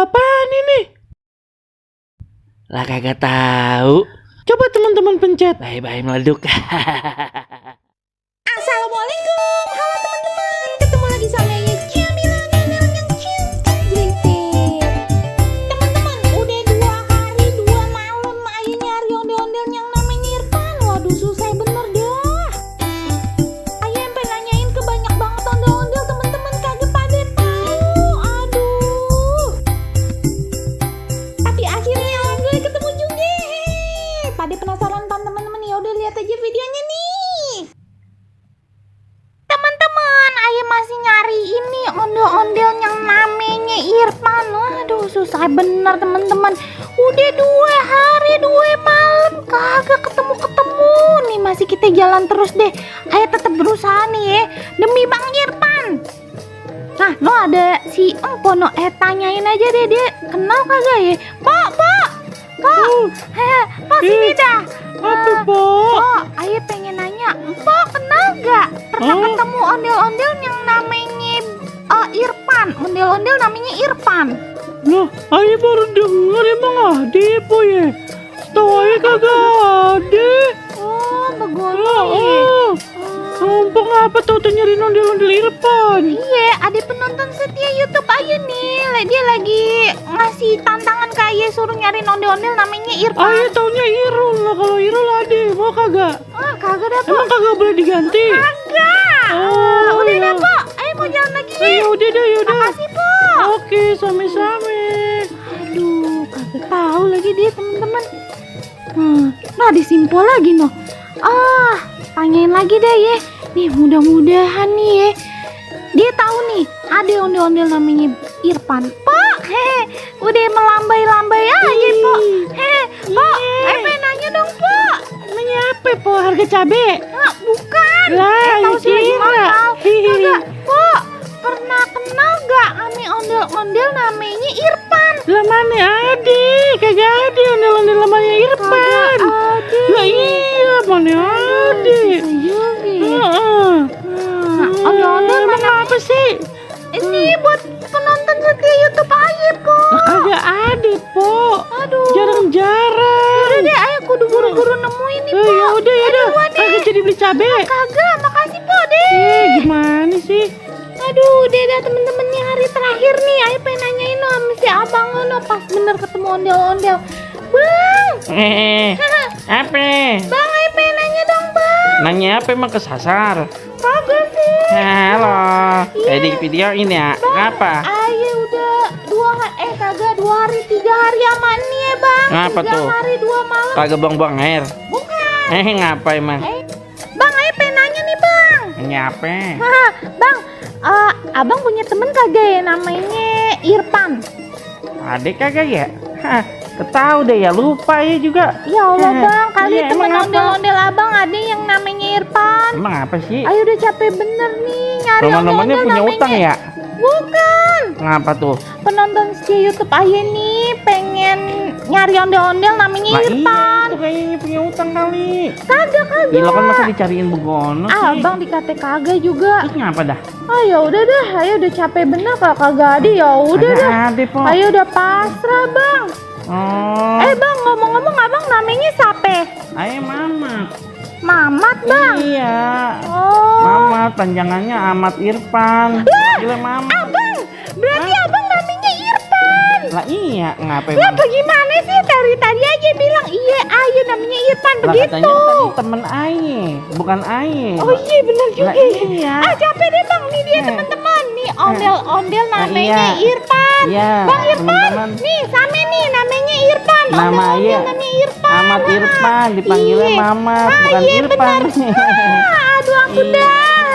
apaan ini? Lah kagak tahu. Coba teman-teman pencet. Bye-bye meleduk. Assalamualaikum, halo teman-teman. Ketemu lagi sama Yaya Jamila Nenel yang cinta jelitin. Teman-teman, udah 2 hari 2 malam Ayah nyari ondel-ondel yang namanya Irfan. Waduh, susah bener dah. Ayah sampai nanyain ke banyak banget ondel-ondel, teman-teman kagak pada tahu. Aduh. Tapi akhirnya alhamdulillah ketemu juga. Pada penasaran kan teman-teman? Ya udah lihat aja videonya nih. Teman-teman, Ayah masih nyari ini ondel-ondel yang namanya Irfan. Waduh, susah bener teman-teman. Udah 2 hari 2 malam kagak ketemu-ketemu. Nih masih kita jalan terus deh. Ayah tetap berusaha nih ya, demi Bang Irfan. Nah, lo ada si Empono, tanyain aja deh dia kenal kagak ya? Pak, sini dah. Apa, Pak? Ayah pengen nanya, Pak kenal gak? Pernah ketemu ondel-ondel yang namanya Irfan? Ondel-ondel namanya Irfan. Loh, Ayah baru denger emang ada po ya? Setahu Ayah kagak ada. Oh, begono ya. Sombong apa tuh nyari ondel-ondel Irfan? Iya, ada penonton setia YouTube Ayah nih. Dia lagi ngasih tantangan ke Ayah suruh nyari ondel-ondel namanya Irfan. Ayah taunya Irul lah, kalau Irul ada, mau kagak? Kagak dah, Emang kagak boleh diganti? Kagak. Udah dah, Po. Ayah mau jalan lagi ya. Ya udah dah, yaudah. Makasih, Po. Oke, sama-sama. Aduh, kagak tahu lagi dia teman-teman. Nah disimpul lagi noh. Tanyain lagi deh ya. Nih mudah-mudahan nih ya, dia tahu nih ada ondel-ondel namanya Irfan. Pak, udah melambai-lambai aja, Pak. Pak, pengen nanya dong, Pak. Nanya apa po? Harga cabe? Bukan. Lah, Tahu sih lagi kira. mahal. Kagak, Pak. Pernah kenal gak ame ondel-ondel namanya Irfan? Lah mana ada? Kagak ada ondel-ondel namanya Irfan. Lah iya, mana ada? Ondel-ondel mana apa sih? Ini buat penonton setia YouTube aja, Po. Kagak ada, Po. Aduh. Jarang-jarang. Udah deh, ayo kudu buru-buru nemuin nih, Po. Ya udah. Kagak jadi beli cabe. Kagak, makasih, Po deh. Gimana sih? Aduh, udah dah temen-temen nih, hari terakhir nih. Ayo pengen nanyain lo sama si abang lo pas bener ketemu ondel-ondel. Bang. Apa? Bang, ayo pengen nanya dong, Bang. Nanya apa emang kesasar? Kagak sih. Halo. Iya. Di video ini ya. Apa? Ayo udah 2 hari 3 hari amannya ya, Bang. Ngapa 3 tuh? hari 2 malam. Kagak buang-buang air. Bukan. Ngapa emang? Bang, ayo pengen nanya nih, Bang. Nanya apa? Bang, abang punya temen kagak ya namanya Irfan? Adek kagak ya? Ketahu deh ya, lupa ya juga. Ya Allah, Bang, kali Iya, temen emang apa? ondel-ondel abang ada yang namanya Irfan. Emang apa sih? Ayo udah capek bener nih nyari Teman-temannya ondel-ondel punya namanya. utang ya? Bukan. Ngapa tuh? Penonton setia YouTube Ayah nih pengen nyari ondel-ondel namanya Nah iya, Irfan. itu kayaknya punya utang kali. Kagak. Gila kan masa dicariin begono sih? Abang dikata kagak juga. Terus ngapa dah? Ya udah dah, ayo udah capek bener kalau kagak ada ya udah dah. Ada po. Ayo udah pasrah, Bang. Oh. Bang, ngomong-ngomong abang namanya siapa? Ayo Mamat. Mamat, Bang. Iya. Oh. Mamat, panjangannya Ahmad Irfan. Gila Mamat. Abang, berarti abang namanya Irfan. Lah iya, ngapa Ya emang? bagaimana sih dari tadi aja bilang iya Ayu namanya Irfan Lah begitu. katanya tadi temen Aye, bukan Aye. Oh iya benar juga. Lah iya. Capek deh Bang, nih dia teman-teman. Nih ondel-ondel namanya iya. Irfan. Iya, Bang Irfan. teman-teman. Nih sama nih namanya Irfan. Nama Ondel-ondel Ayah namanya Irfan. Ahmad Irfan, dipanggilnya Iya. Mamat, bukan Iya Irfan. benar. Aduh aku dah.